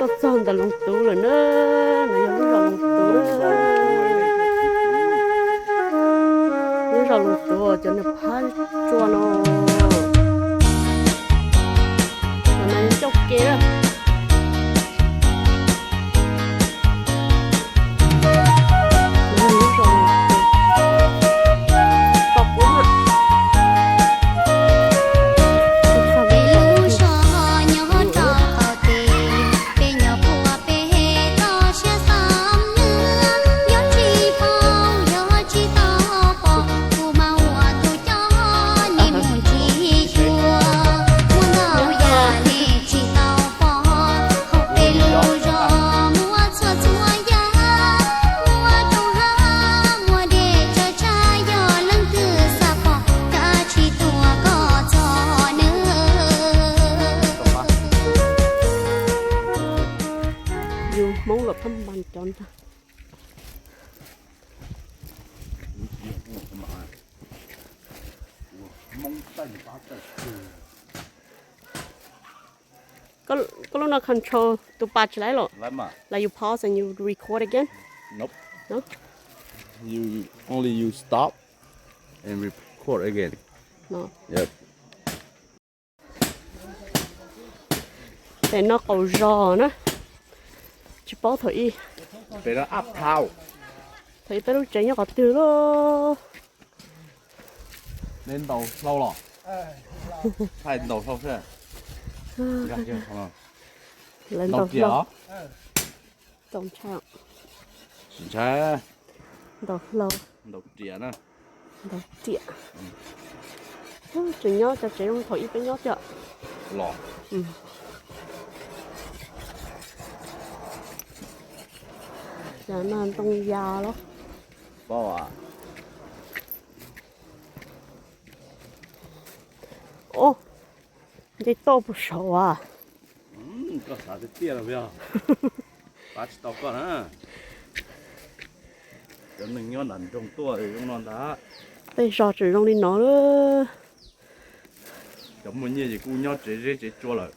Tuaj txog ntawm Loos Tuv lawm na, no yog lub zos Loos Tuv na. Lub zos Loos Tuv uas cov niag phab tsua no. Ncauj kev na. Yus Hmoob los phab npas cov ntag. Koj lub no control tus pas tsis laib los? Like you pause and you record again? Nope. No? You only you stop and record again. No. Yep. Pem no qaum zos na. Tsis paub thaum ib. Pem no Up Town. Thaum ib peb lub tsev nyob qhov twg lauj? Nej ntaus hlau los? Thaij ntaus hlau seb. Lawv ntaus hlau. Tsis ntshai. Ntaus hlau. Ntaus riam na. Ntaus riam. Tseem nyob cov tsev zoo thaum ib peb nyob tiag. Los. Cov no ntoo yas los. Nce toj puas saud as? Koj xav tiag tiag los yog? Pab tsis tau koj na. Cov neeg nyob nram nroog tuaj zoo no ntag. Tej zos tseem zoo li no lawm. Cov muaj nyiaj ces kuj nyob tsev zeb tsev tsua lawm.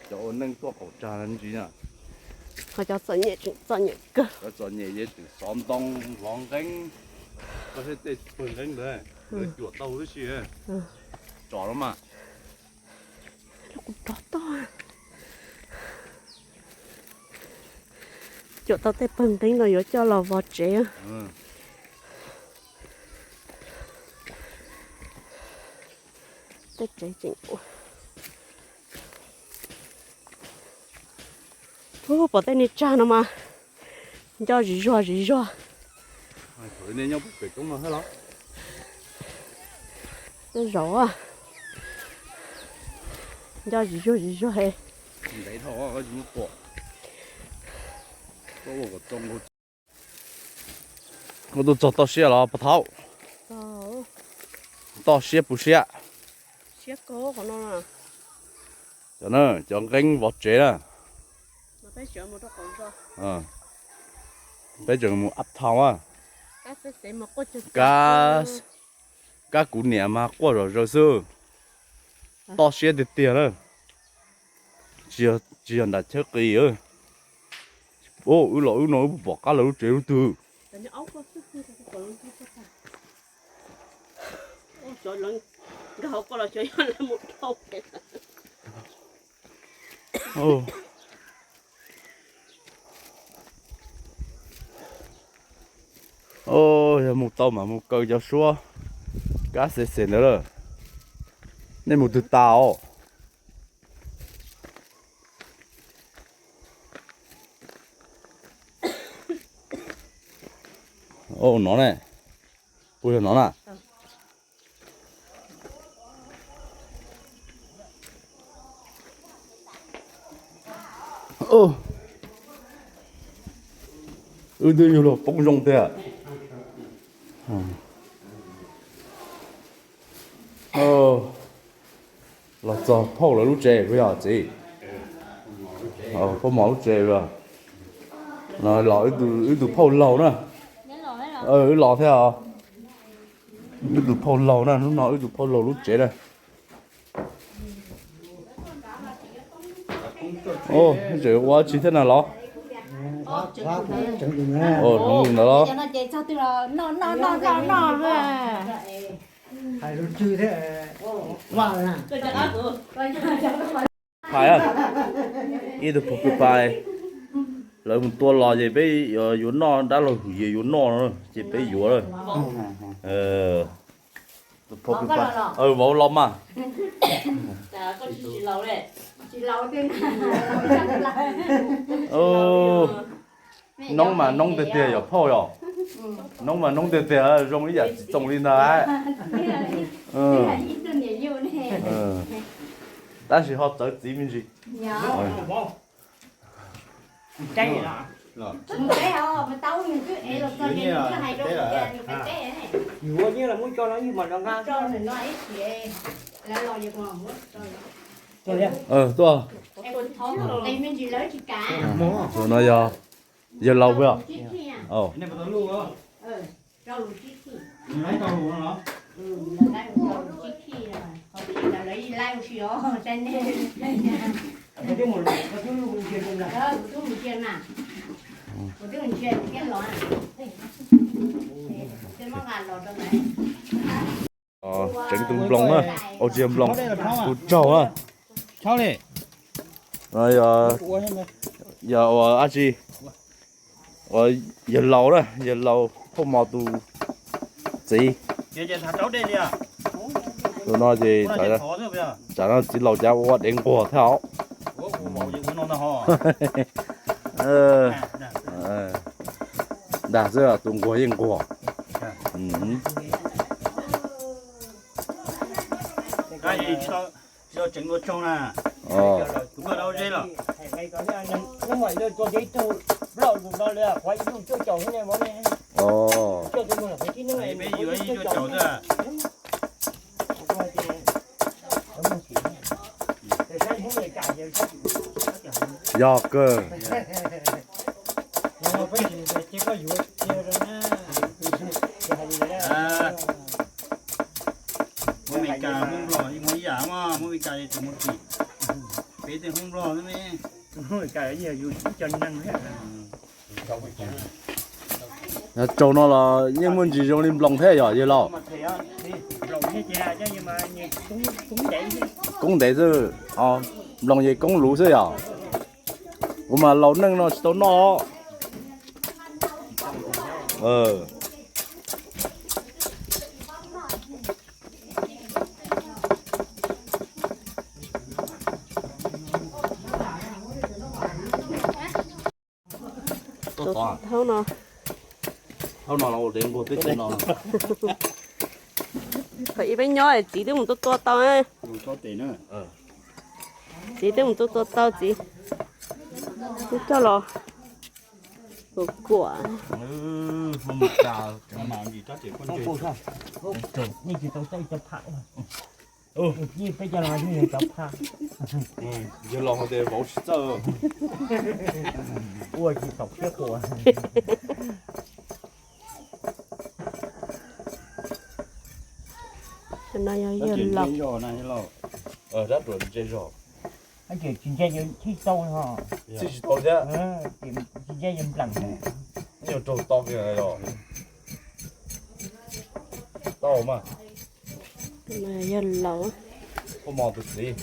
Cov ua neej tuaj qaum tsag ntsis na. Ho cov txom nyem tseem txom nyem kawg. Cov txom nyem ces tseem xov ntoo, vov nqeeb. Koj saib tej pawg nqeeb ntawd, lawv cuam tau tib si. Tsom los mas. Kuv rov toj. Cuam tau tej pawg nqeeb no yuav coj los vov tsev. Tej tsev tseem ua. Ub, pom tej niag tsag no mas nco zis zuag zis zuag. Tej zaum nco zis zuag zis zuag he. Koj tuaj txog toj siab los Pov Thauj? Toj siab puv siab. Cov na, cov nqeeb vov tsev na. Peb tseem mus Uptown a. Kab, kab kuv niam mas quaj zom zaws xwb. Toj siab tiag tiag na. Tsis yog nram Chawb Qis. Wb los wb no wb puas pom qab lawv lub tsev lub twg. Yog mus tau mas mus kaw cov suab kab xes xes ntawd lawm. Nej mus twg tas os? Nov ne, puas yog nov na? Wb twb yug luag poob zoo tiag. Los txog phauj lawv lub tsev puas yog txiv? Phauj mos lub tsev. Los wb tus phauj laug na. Wb los thiab os. Wb tus phauj laug na, hnub no wb tus phauj laug lub tsev na. Ua tsis thiab na los? Hloov li ntawd los? Hais, ib tug phob pw pais, lawv mus tua los ces peb yuav noj, dab laug hwm ces yuav noj no ces peb yuav. Vauv los mas. Noob mas noob tiag tiag yom phauj yom. Noob mas noob tiag tiag, zoo ib yam txiv txoos li ntag. Tab sis ho txawv txiv me ntsis. Tuaj. Tus no yog yawg laus puas yog? Tseev tus nploos na, ua tsis yog nploos, tus tsaug na. Yog ua dab tsi? Yawg laus na, yawg laus Phauj Mos tus txiv. Tus no ces tsam no txiv laus cas ua dev nquag thiab os. Dag xwb, tus nquag yeej nquag. Yog kawg. Muab Meskas Hmoob Nplog ib muag ib yam mas, muab Meskas tus muag tim, peb tej Hmoob Nplog ne. Tsaug no los yeej muaj ntsis zoo li nploos thiab yog yawg laus? Koob ntev xwb, nploos ces koob luv xwb yog? Kuv mas laus neej no tsis tau noj. Thaum no, thaum no los ua dev nquag peb teb no. Thaum ib peb nyob txiv twb mus tua tua tau. Txiv twb mus tua tua tau txiv. Twb coj los kuam kuam. Yawg laus hais tias vauv tsis txawj. Ua tsis tau siab quas. Tus no yog yawg laus. Rab ruam ntse zog. Tsis ntse yawg txhij tau no. Txhij tsis tau thiab. Tsis ntse yawg nplees. Nyuag raug tau kiag los. Tau mas. Tus no yog laus. Koj mos tus txiv.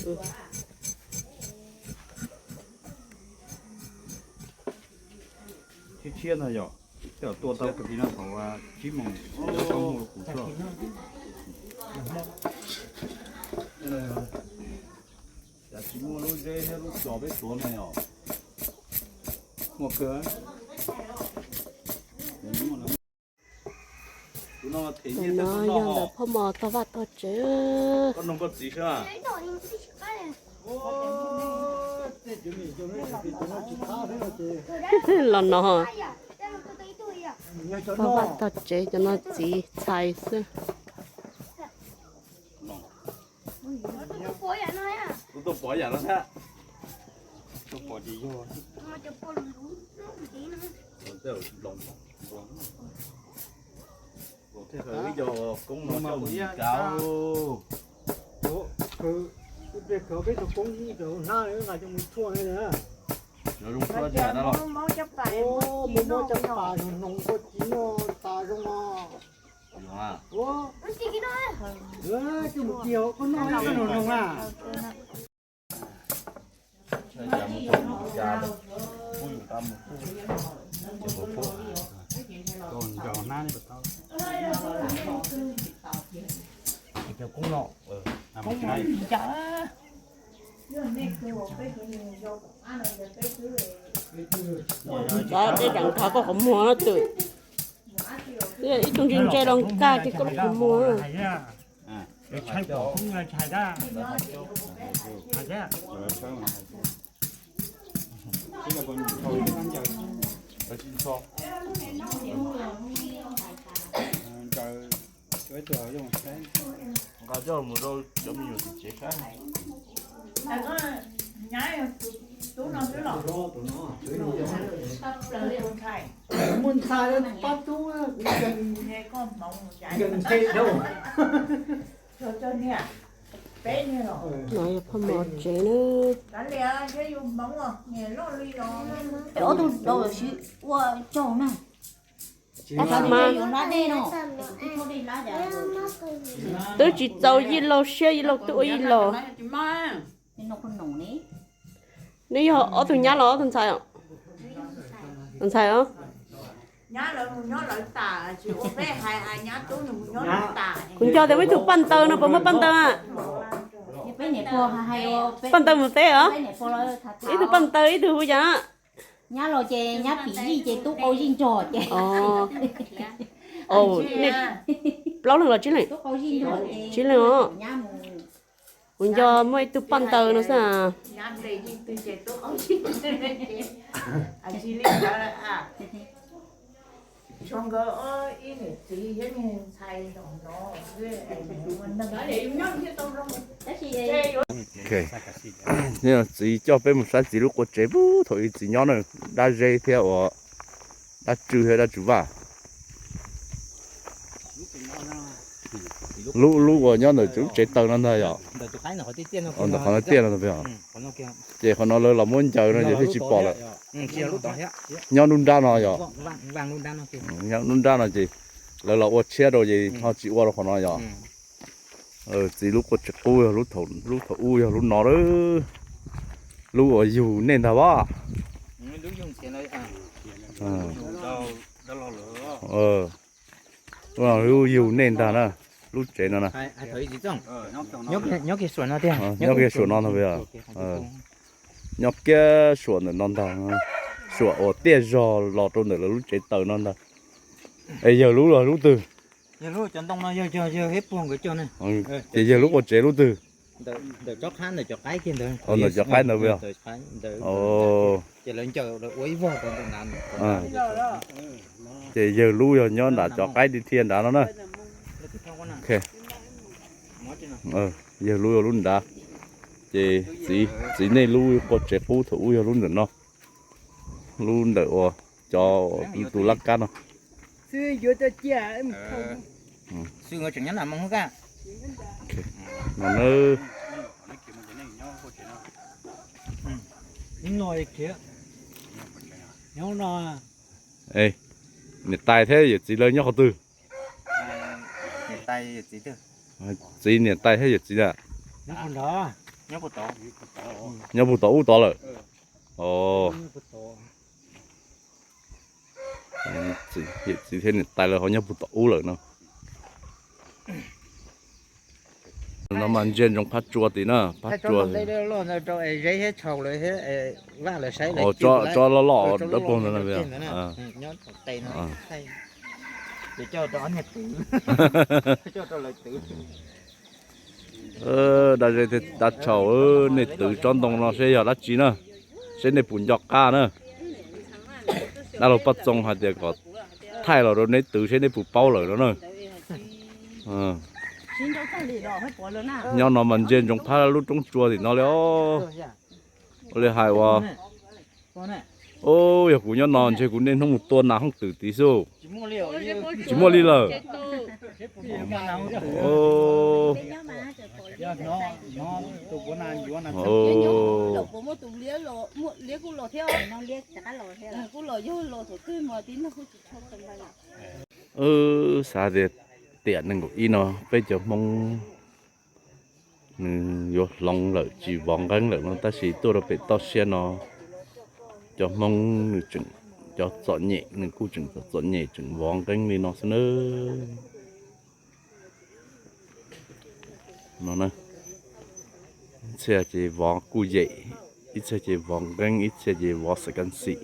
Tshiab tshiab ntag yom. Tej zaum tua tau kawg li no thaum tsib moos tau mus kuv tsuag. Cas tsis muaj lub zeb thiab lub cos peb tuav no yom? Muaj kawg. Tus no yog ntawm phoj mos tog vaj tog tsev. Koj noog koj txiv seb. Los no tog vaj tog tsev cov no txiv txhais xwb. Kuv tuaj pom yam no thiab. Ib co koob no coj mus kav. Peb khaws peb tus koob ib tus hnab nqa coj mus tshuaj na. Mus muab cov pas noog noog kua txiv noj tas zoo no. Coj mus ci hauv koj noj ib koj noog noog na. Peb tseem khaws koj qhov muag no twm, ib tug ntse ntse los nkag kiag koj lub qhov muag. Nqa coj mus rau cov me nyuam tim tsev saib. Muaj ntxhais pab tub, nkees nthe dhau. No yog phaj mos tsev na. Ob tug dau siv ua tsaug na. Mas twb tsis txaus yij laug siab, yij laug twb ua yij laug. Neb yog ob tug nyab los ob tug ntxhais? Ntxhais os. Kuv nco tias muaj ib tug paj ntaw no, puas muaj paj ntaw a? Paj ntaw mus teb os. Ib tug paj ntaw ib tug hu cas? Nyab los ces nyab pim yij ces tub qau zij nrog ces. Nej plaub leeg los tsib leeg? Tsib leeg os. Kuv nco muaj ib tug paj ntaw no xwb. Txiv coj peb mus saib txiv lub qua tsev puag thaum ub txiv nyob na, dab zeb thiab ua dab tsw thiab dab tsw vaj. Lub, lub uas nyob ntawm lub tsev taws no ntag yom. Ntawm qhov no tiaj no. Ces qhov no lawv los muab ncaws no ces thiaj tsis pom lawm. Nyob nruab nrab no yom. Nyob nruab nrab no ces lawv los ua tshiab rau ces ho tsis ua rau qhov no yom. Txiv lub qua tsev qub yog lub thaum ub yog lub no lawm. Lub uas yug nej ntag as. Lub yug nej ntag na, lub tsev no na. Nyob kiag suam no ntag. Nyob kiag suam ntawm no ntag, suam uas tiaj zog los rau ntawm lawv lub tsev taws no ntag. Es yawg lub los lub twg? Ces yawg lub qua tsev lub twg? Ntawm cov qaib ntawd. Ces yawg lub yog nyob nram cov qaib dhia nrad no na. Yawg lub yog lub nrad. Ces txiv nej lub qua tsev qub thaum ub yog lub ntawm no, lub ntawm uas cov tus laj kab no. Niam tais thiab yawm txiv lawv nyob qhov twg? Txiv niam tais thiab yawm txiv na? Nyob puag tom ub tod lawm. Yawm txiv thiab niam tais lawv ho nyob puag tom ub lawm no. No mas ntsia ntsoov phab tsua tim na, phab tsua. Tsob loj loj dawb paug ntawd. Dab zeb thiab dab tshauv, nej twv tsob ntoo no seb yog dab tsi na, seb nej puas nco qab na. Dab laug Paj Txoos hais tias kom thaij los rau neb twv seb neb puas paub lawm no na. Nyob no mas ntsia ntsoov phab lub roob tsua tim no li os. Ua li hais ua, yog kuv nyob no ntshe kuv niaj hnub mus tua nas hoob twm tid xwb. Tsis muaj li lawm. Wb xav tias tiam nees nkaum ib no peb cov Hmoob nws yuav hloov lawm tsis vov nqeeb lawm no, tab sis tuaj rau pem toj siab no cov Hmoob nws tseem, cov txom nyem nws kuj tseem txom txom nyem tseem vov nqeeb li no xwb nawb. No, ib txhia ces vov kuj yem, ib txhia ces vov nqeeb, ib txhia ces vov xam kas xim.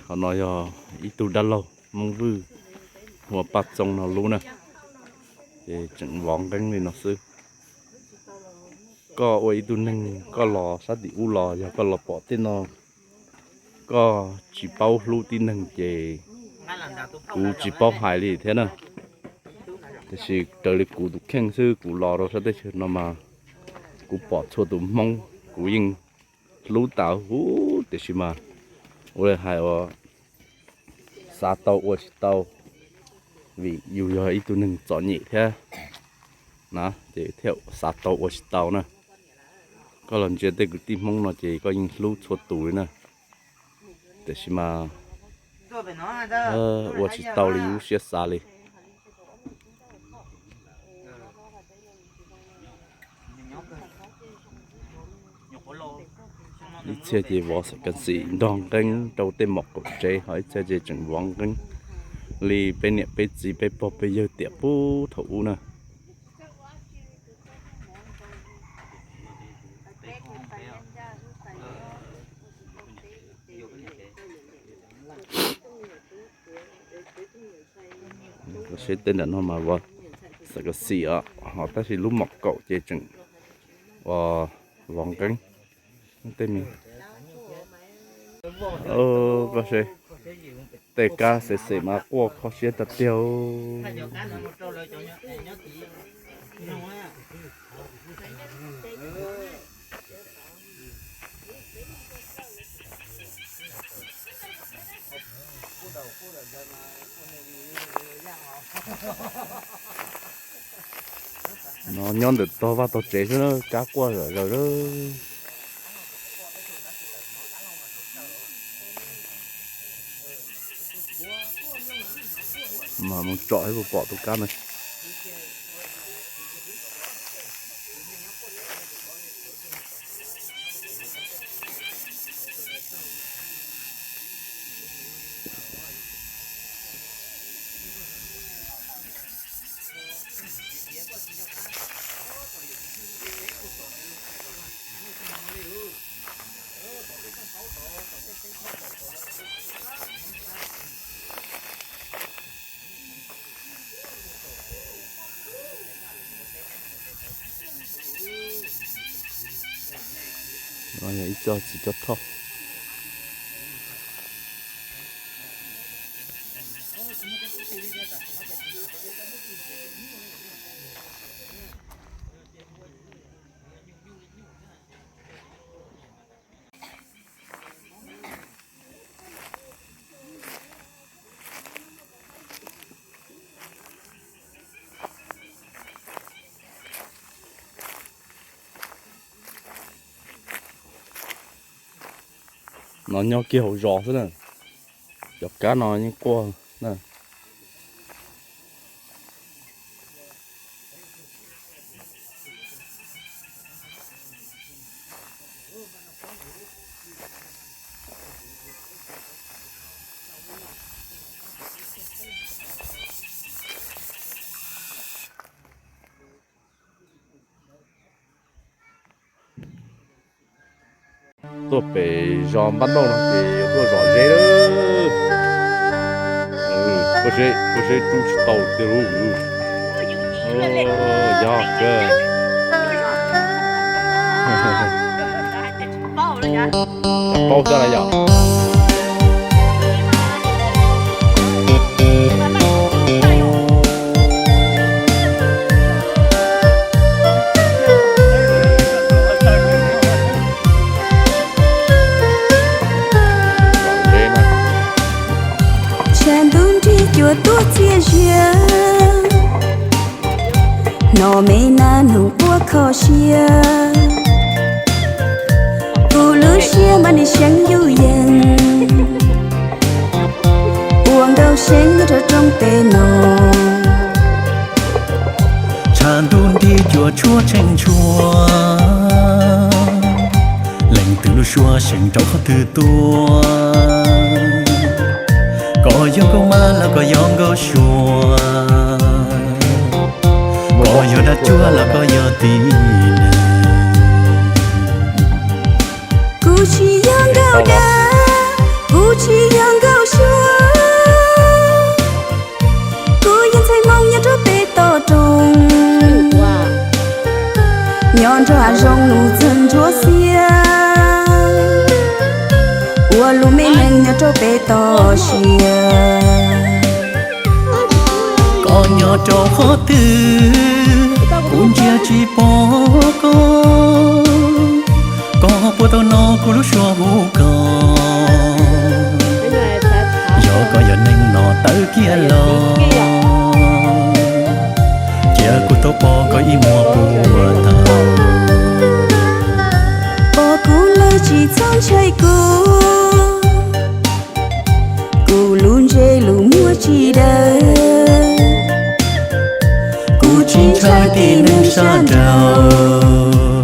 Qhov no yog ib tug dab laug Hmoob Vwj hu ua Paj Txoov no lub na, ces tseem vov nqeeb li no xwb. Koj ua ib tug neeg koj los sab tim ub los yog koj los pom tej no, koj tsis paub hlub tib neeg ces kuv tsis paub hais li thiab na. Tiam sis raws li kuv tus kheej xwb, kuv los rau sab teb chaws no mas kuv pom txhua tus Hmoob kuv yeej hlub tas huv, tiam sis mas ua li hais uas xav tau ua tsis tau, vim yus yog ib tug neeg txom nyem thiab na, ces thiaj xav tau ua tsis tau na. Koj los ntsia tej kwv tij Hmoob no ces koj yeej hlub txhua tus li na, tiam sis mas ua tsis tau li yus lub siab xav li. Ib txhia ces vov xam kas xim nrog nqeeb rau tej mom kaum tsev, ho ib txhia ces tseem vov nqeeb li peb niam peb txiv peb pog peb yawg tiam puag thaum ub na. Koj saib tej nram no mas vov xam kas xim os, ho tab sis lub mom kaum ces tseem ua vov nqeeb. Tej me, koj saib, tej kab xem xem mas quaj kho siab tag tiag. No nyob ntawm tog vaj tog tsev xwb na, kab quaj zom zaws lawm. Mas mus tsom thiab puas pom tus kab na. Yog ib co txiv cov thoj. No nyob kiag hauv zos xwb na. Cov kab no yeej quaj na. Tuaj pem zos Npab Nauj no ces yuav tuaj zom zeb lawm. Koj seb, koj seb rub tsis tau tiag lauj. Yog kawg. Paub tag lawm yom. Tshav ntuj nrig cua tuaj txias zias. Kho siab, kuv lub siab mas nws seev yuj yees, ua nkauj seev nyob rau rooj pem no. Tshav ntuj nrig cuam tshuab tsheej tshuab, leej twg lub suab seev rau qhov twg tuaj. Koj yog nkauj mab los koj yog nkauj sua, koj yog dab cuab los koj yog tib neeg. Kuv tsis yog nkauj dab, kuv tsis yog nkauj sua, kuv yog ntxhais Hmoob nyob rau pem toj roob, nyob nrog hav zoov nus txeeg ntsuab xiab, ua lub me neej nyob rau pem toj siab. Koj nyob rau qhov twg, kuv ntsia tsis pom koj, koj puas tau hnov kuv lub suab hu koj. Yog koj yog neeg no tawm kiag los, cia kuv tau pom koj ib muag puag tag. Pom kuv lawm tsis txhob ntshai kuv, kuv lub ntsej lub muag tsis dawb, kuv tsis ntshai tib neeg sab nraud.